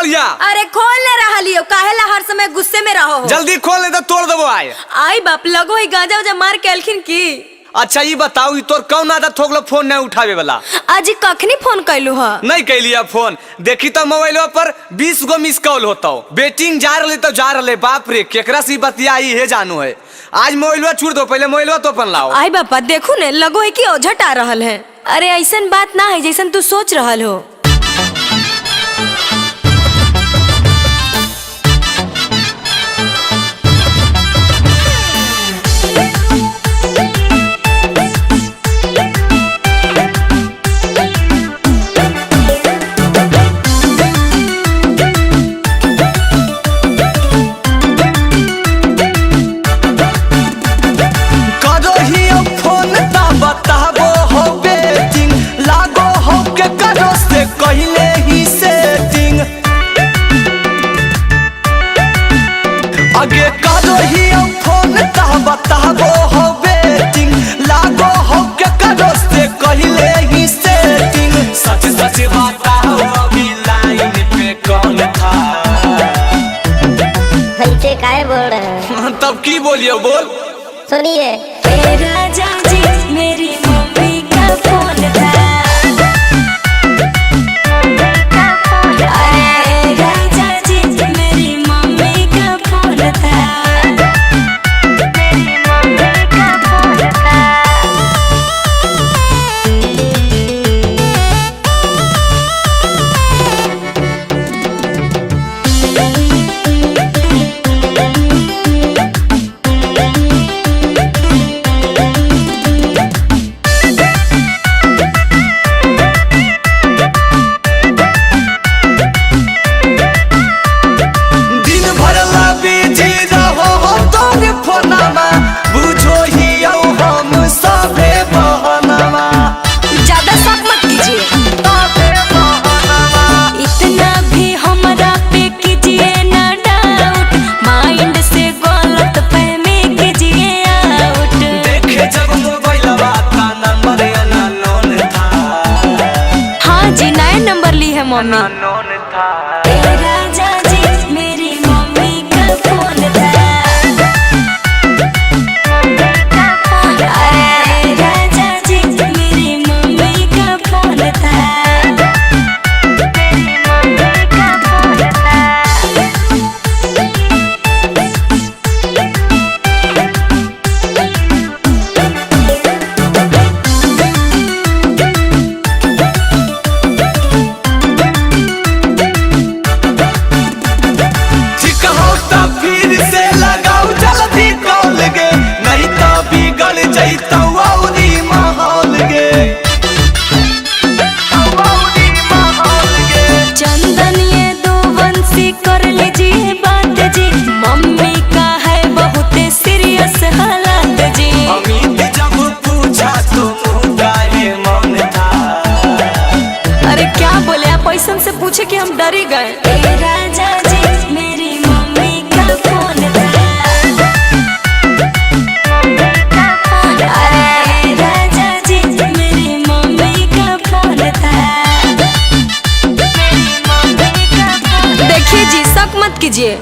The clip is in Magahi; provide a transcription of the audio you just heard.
बढ़िया। अरे खोल ले रहा काहे ला हर समय गुस्से में रहो हो? जल्दी खोल ले तो तोड़ देबो आय। आई बाप लगो ही गांजा उजा मार के अलखिन की। अच्छा ये बताओ तोर कौन आदत हो गेलो फोन नहीं उठावे वाला? आज कखनी फोन कैलू ह? नहीं कैलिया फोन, देखी तो मोबाइल पर 20 गो मिस कॉल होता। बेटिंग जा रहे तो जा रहे, बाप रे केकरा से बतियाई है जानू है। आज मोबाइल छोड़ दो, पहले मोबाइल तो अपन लाओ। आई बापा देखू ने लगो है कि ओझट आ रहल है। अरे ऐसन बात ना है जैसन तू सोच रहल हो। आगे करो ही फोन ता बताबो हो बेटिंग लागो हो के करो से कहले ही सेटिंग। सच सच बताओ अभी लाइन पे कौन था? ऐसे काहे बोल रहे हैं? तब की बोलियो बोल। सुनिए राजा जी मेरी मम्मी का फोन था। अरे राजा जी मेरी मम्मी का फोन था। मेरी मम्मी का फोन था। दिन भर ला बिजी रहो हो तोरे फोनमा बुझो ही औ हम सबे बहनमा। ज्यादा शक मत कीजिए, इतना भी हमरा पे कीजिए ना डाउट, माइंड से गलत फहमी कीजिए आउट। देखे जब मोबाइलवा था नंबर अननोन था। हाँ जी नया नंबर ली है मम्मी। अननोन था। राजा जी मेरी मम्मी का फोन था। अरे राजा जी मेरी मम्मी का फोन था। मेरी मम्मी का फोन था। ठीक हो तो फिर से लगाओ जल्दी कॉल गे, नहीं तो बिगड़ जैतो औरी माहौल गे। औरी माहौल गे। चंदन ये दो वंशी कर लीजिए बात जी, मम्मी का है बहुत सीरियस हालात जी। अमित जब पूछा तो मुँह काहे मौन था। अरे क्या बोले आप ऐसा से पूछे कि हम डर ही गए। राजा जी मेरी मम्मी का फोन था। अरे राजा जी मेरी मम्मी का फोन था। देखिए जी शक मत कीजिए।